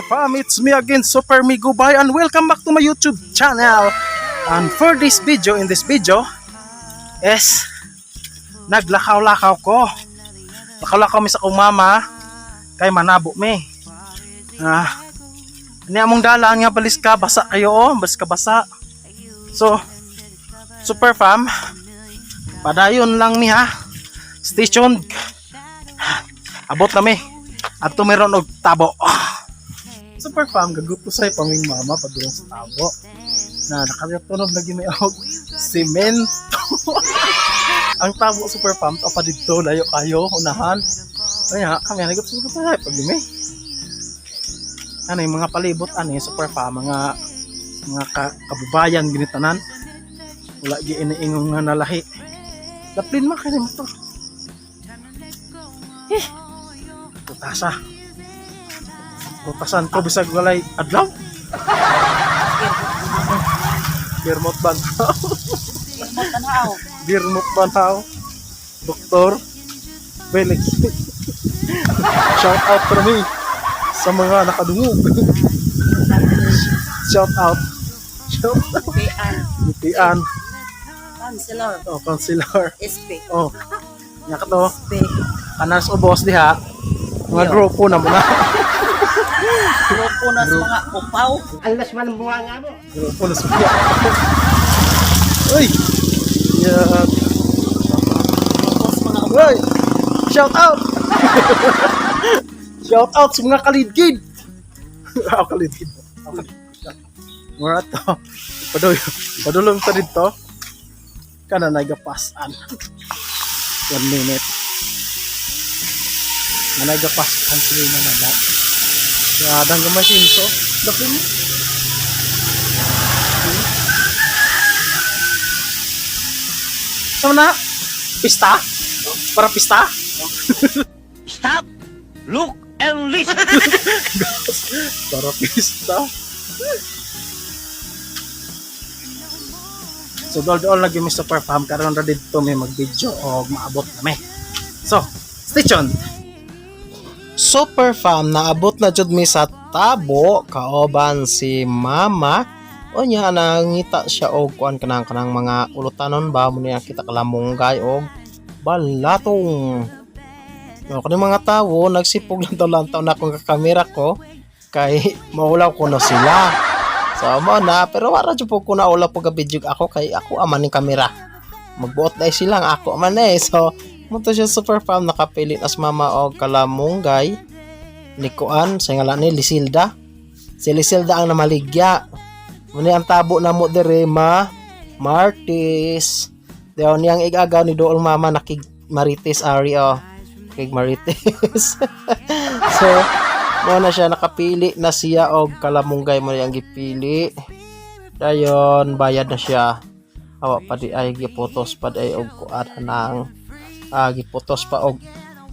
Fam, it's me again, Super Migo Bay, and welcome back to my YouTube channel. And for this video, in this video, is naglakaw-lakaw ko. Lakaw-lakaw mi sa akong mama, kay manabo mi. Ah, ni among dalan nga balis ka, basa kayo oh, balis ka basa. So, Super Fam, padayon lang mi ha. Stay tuned. Abot na mi. At meron og tabo. Super Fam, gaguto say paming mama padulong sa tabo. Na nakatunog lagi may og semento. Ang tabo, Super Fam, to pa didto layo kayo unahan. Kaya kami nagato say pag mi. Ano yung mga palibot ani, Super Fam, mga kababayan ginitanan. Wala gi iniingong nga nalahi. Daplin man kay mo to. Eh, putasa. Putasan ko bisag walay adlaw. Birmot bantaw. Tanaw. Birmot bantaw. Doktor Felix. Shout out from me sa mga nakadungog. Shout out. Shout out. Pian. Pian. Councilor. Oh, councilor. SP. Oh. Nya ka to. SP. Kanas ubos diha. Mga Yo. grupo na mo na. Grupo na sa mga upaw. Alas man buha nga mo. Grupo na suya. Uy! Yeah. Grupo sa mga upaw. Uy! Shout out! Shout out sa mga kalidkid! Ako kalidkid. Ako kalidkid. Mura to. Padulo, padulong ta dito. Kana nagapasan. 1 minute. Na nagapasan sila na nala. Kaya dang machine to. Dapin mo. So na, pista? Para pista? Stop! Look and listen! Para pista. So dool-dool lagi mi, Super Fam, karon ra didto mi mag-video og maabot na mi. So, stay tuned. Super Fam, naabot na jud mi sa tabo kauban si Mama. Unya nangita siya og kuan kanang kanang mga ulutanon ba mo niya kita kalamunggay og balatong. No, kani mga tawo nagsipog lang lantaw na akong kamera ko kay maulaw ko na sila. So mo na, pero wala jud po ko na ulaw po video ako kay ako aman ning kamera. Magbuot na sila nga ako man eh. So mo to siya, Super Fam, nakapili na si mama og kalamunggay ni kuan sa ngalan ni Lisilda. Si Lisilda ang namaligya. Muni ang tabo na mo dire ma Martis. Daw niyang igagaw ni dool mama nakig Marites ari oh. Kig Marites. So mo na siya, nakapili na siya og kalamunggay mo yang gipili. Dayon bayad na siya. Awa pa di ay giputos pa di ay og kuan nang giputos pa og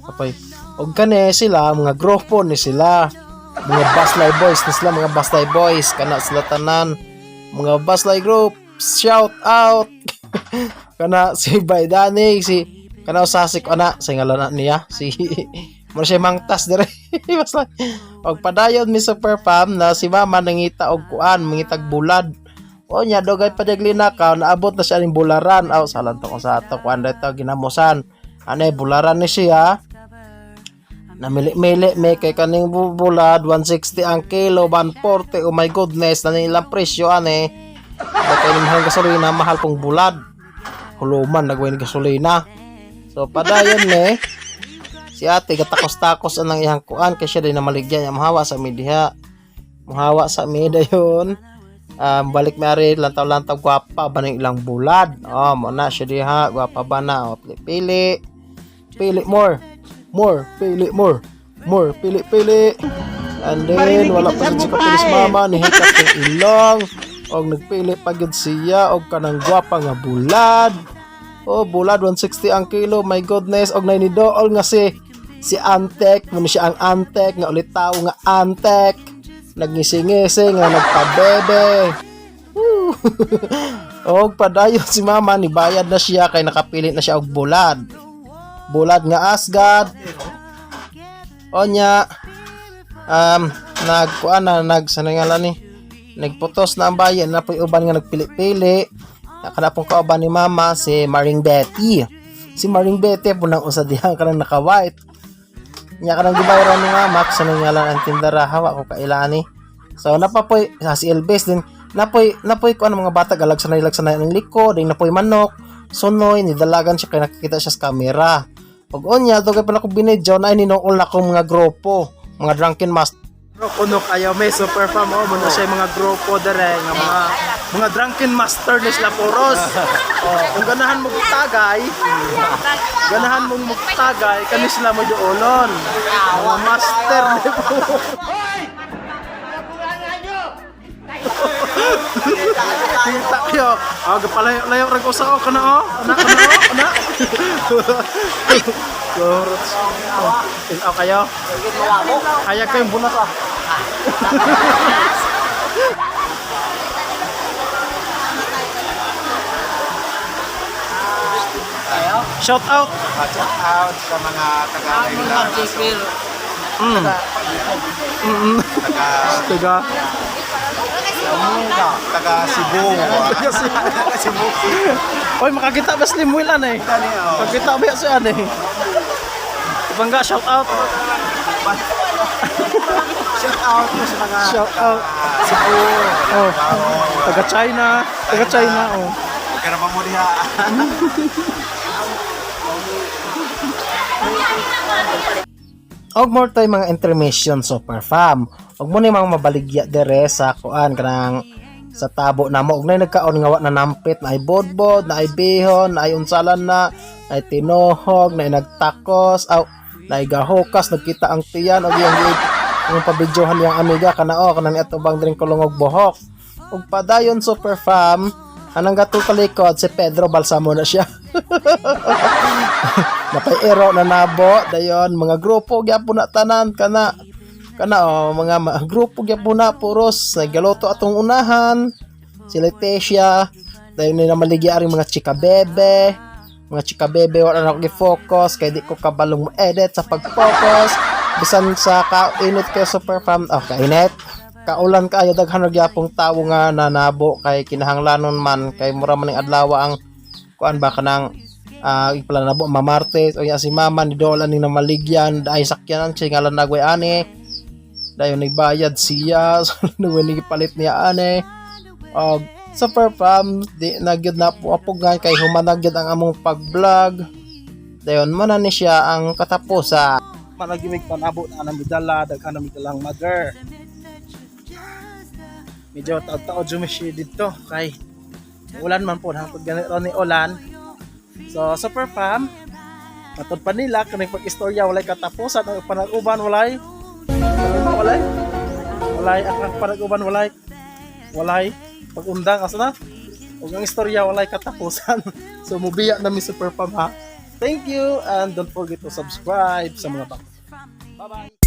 apay og kani sila mga grupo ni sila, mga Baslay Boys ni sila, mga Baslay Boys kana sila tanan, mga Baslay group, shout out kana si Baydani, si kana usasik ana sa ngalan na niya si mo siya mangtas dire. Basta og padayon mi, Super Fam, na si mama nangita og kuan, mangitag bulad. O nya dugay pa dag linakaw, naabot na siya ning bularan. Aw salan to ko sa ato kuan dito ginamusan ane bularan ni siya. Namili-mili may kay kaning bulad 160 ang kilo, 140. Oh my goodness, na ilang presyo ane. Bakit ni mahal gasolina, mahal pong bulad. Huluman nagawin gasolina. So padayon ne si ate gatakos-takos anang iyang kuan kay siya din namaligya niya, mahawa sa mi diha. Mahawa sa mi dayon. Balik mari lantaw-lantaw, gwapa ba ng ilang bulad. Oh, mo na siya diha, gwapa ba na? Oh, pili, pili. Pili more. More, pili more. More, pili, pili. And then wala pa jud si kapilis mama ni hikap yung ilong. Og nagpili pa gyud siya og kanang gwapa nga bulad. Oh, bulad 160 ang kilo. My goodness, og nay ni dool nga si si Antek, mo ni siya ang Antek nga ulit tao nga Antek. Nagngisi-ngisi nga nagpabebe. Woo! Og padayon si mama ni bayad na siya kay nakapili na siya og bulad. Bulad nga asgad. Onya Nagkuan na nag sa ngalan ni nagputos na ang bayan na po'y uban nga nagpili-pili. Kana pong kauban ni Mama si Maring Betty. Si Maring Betty po nang usa diha kanang naka-white. Nya kanang gibayran ni Mama sa ngalan ang tindara hawa ko kailani. So napapoy si Elvis din, napoy napoy ko ano mga bata galagsanay lagsanay ang liko din, napoy manok sunoy ni dalagan siya kay nakikita siya sa camera. Pag unya dugay pa na ko binidyo na ininuol na akong mga grupo, mga drunken master. Pero kuno kayo may super fam oh, mo na siya mga grupo dere nga mga drunken master ni sila puros. Oh, kung ganahan mo tagay, ganahan mong magtagay kani sila mo duolon. Mga master ni po. Kita kayo. Oh, gapalayo-layo rag usa oh kana oh. Ana kana oh, ana. Gorot. Oh, tinaw kayo. Kaya kayong bunot ah. Shout out. Shout out sa mga taga Taga Taga taga Cebu. Taga Cebu. Taga Cebu. Oy, makakita ba Slim Will ano eh? Tani oh. Makakita ba siya ano eh? Bangga, shout out. Shout out po sa mga Shout out. Cebu. Oh. Taga China, taga China oh. Karama mo diha. Og more tay mga intermission, super fam. Og mo ni mga mabaligya dere sa kuan kanang sa tabo na mo og nay nagkaon nga wa na nampit na ay bodbod, na ay bihon, na ay unsalan na, na ay tinuhog, na ay nagtakos, aw na ay gahukas, nagkita ang tiyan og iyang yung pabidyohan niyang amiga kana oh kanang atubang dring kulongog buhok. Ug padayon, super fam, anang gato talikod si Pedro Balsamo na siya. Napay ero na nabo dayon mga grupo gyapon na tanan kana kana oh mga grupo gyapon na puros nagaloto atong unahan si Leticia, dayon ni namaligya aring mga chika bebe, mga chika bebe. Wala na ako gi-focus kay di ko kabalong mo-edit sa pag-focus bisan sa kainit kayo, super fam. Oh, kainit, kaulan kaayo, daghan ra gyapong tawo nga nanabo kay kinahanglanon man kay mura man ning adlaw ang kuan ba kanang ipala na po mamartes o yan si mama ni Dola ni namaligyan ay sakyanan siya ngalan nagway ani dayon nagbayad siya. So nagway ni palit niya ani og super fam di nagyud na po apugan kay humanag gyud ang among pag-vlog. Dayon man na ni siya ang katapusan. Managimig panabo na anang midala, daghan na midalang mother. Medyo taod-taod jumisi dito kay ulan man po hangtod ganito ni ulan. So, super fam, matod pa nila, kaning pag-istorya, walay katapusan, ang panag-uban, walay, walay, walay, ang panag-uban, walay, walay, pag-undang, asa na? Ug ang istorya, walay katapusan. So, mubiya na mi, super fam, ha. Thank you, and don't forget to subscribe sa mga bang. Bye-bye!